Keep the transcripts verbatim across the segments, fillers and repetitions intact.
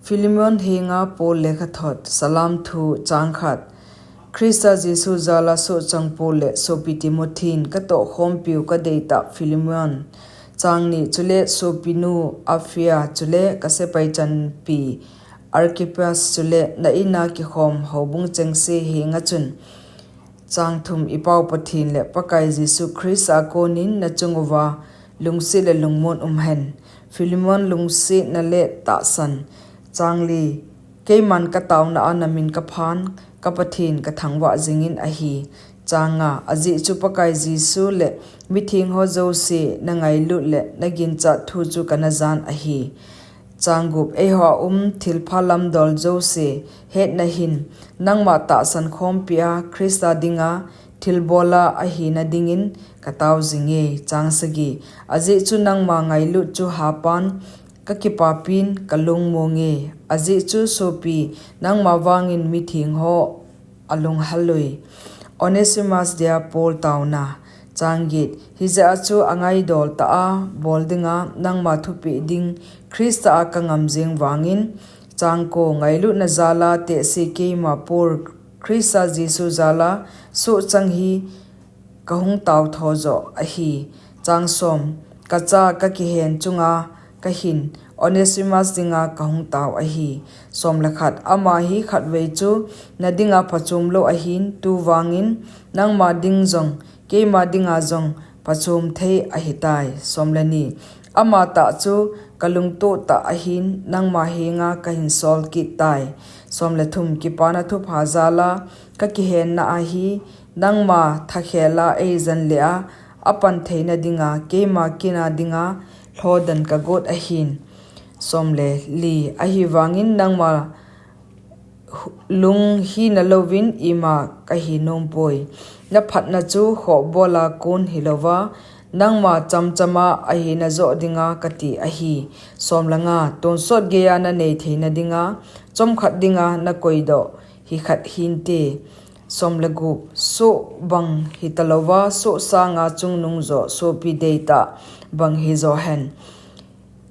Philemon henga Paul lekhathot. Salam thu. Chang khat. Krista Jesu jala sohchang Paul le sopi Timothy in katoh khompiu kadeitah Philemon. Chang ni. Chule sopinu Apphia chule kasepai chanpi Archippus chule na inna kikhom houbung chengse henga chun. Chang thum. Ipau Pathen le Pakai Jesu Krista konin nachung uva lungset le lungmon umhen. Philemon lungsetna le tahsan. Chang li. Keiman katauna a namin kaphan, ka Pathen kathangvah jingin ahi. Chang nga. Ajeh chu Pakai Jesu le mitheng ho jouse nangailut le naginchat thu chu kana jan ahi. Chang gup. Eiho a um thilpha lamdol jouse hetna hin nangma tahsan khompi a Krista dinga thilbola ahina dingin katao jinge. Chang sagi. Ajeh chu nangma ngailut chu hapan kakipapin kalungmonge. Ajeh chu sopi nangma vangin mitheng ho alunghal ui. Onesimus dia Paul tauna. Chang get. Hijeh a chu angaidol tah a bol dinga nangma thupeh ding Krista a kangam jeng vangin. Chang ko. Ngailutna jala tehse keima Paul Krista Jesu jala sohchang hi kahung tao tho jo ahi. Chang som. Kacha kakihen chunga kahin Onesimus dinga kahung tao ahi. Som le khat. Ama hi khatvei chu nadinga phachom lou ahin, tuvangin nangma ding jong keima dinga jong phachom thei ahitai. Som le ni. Ama tah chu kalungtoh tah ahin nangma henga kahin sol kit tai. Som le thum. Kipana thupha jala kakihenna ahi nangma thakhela eijan le a apan theina dinga keima kina dinga lhodan kagot ahin. Som le li. Ahivangin nangma lung hina louvin ima kahi nompoi. Naphatna chu khohbola kon hilouva nangma chamchama ahina joh dinga kati ahi. Som le nga. Tonsot geiya nanei theina dinga chomkhat dinga nakoidoh hi khat hinte. Som le gup. Soh bang hitalouva soh sanga chungnung jo sopi deitah bang hijo hen.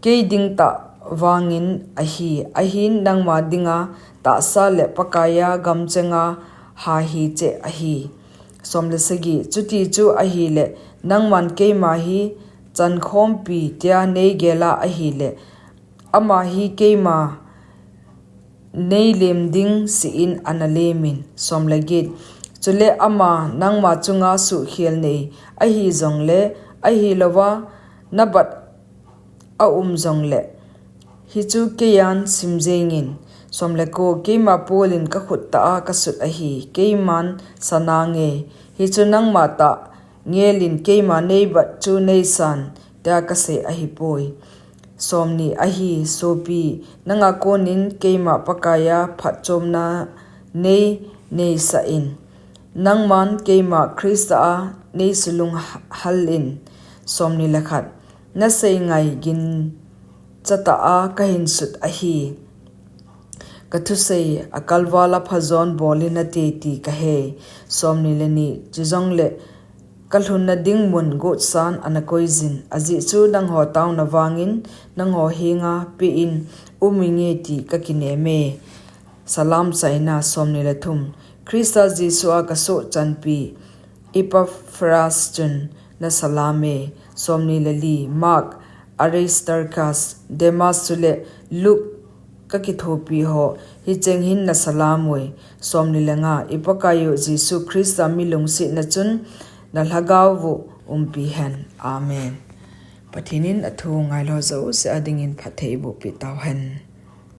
Kei dingtah vangin ahi, ahin nangma dinga tahsa le Pakaiya gamchenga ha hicheh ahi. Som le sagi. Chuti chu ahile nangman keima hi chankhompi tia neigela ahile ama hi keima neilem ding seh in ana lemin. Som le get. Chule ama nangma chunga suhkhel nei ahijongle ahilouva nabat aum jongle hichu keiyan simjengin. Som le ko. Keima Paul in kakhut tah a kasut ahi, keiman sanange, hichu nangma tah ngelin keima neibat chu neisan tia kasei ahipoi. Som ni. Ahi sopi, nanga konin keima Pakaiya phatchomna nei neisah in nangman keima Krista a neisulunghal in. Som ni le khat. Nasei ngai ginchatah a kahinsut ahi. Kathusei akalvala phajon bol inate ti kahei. Som ni le ni. Chujongle kalhunna ding mun gotsan ana koijin, ajeh chu nangho taona vangin nangho henga peh in uminge ti kakineme. Salam chaina. Som ni le thum. Krista Jesu a kasoh chanpi Epaphras chun nasalame. Som ni le li. Mark, Aristarchus, Demas chule Luke kakithopi ho hicheng hin nasalamui. Som ni le nga. Ipakaiyu Jesu Krista milungsetna chun nalhagao u umpi hen. Amen. Pathen in athu ngailou jouse adingin phatthei eiboh peh tauhen.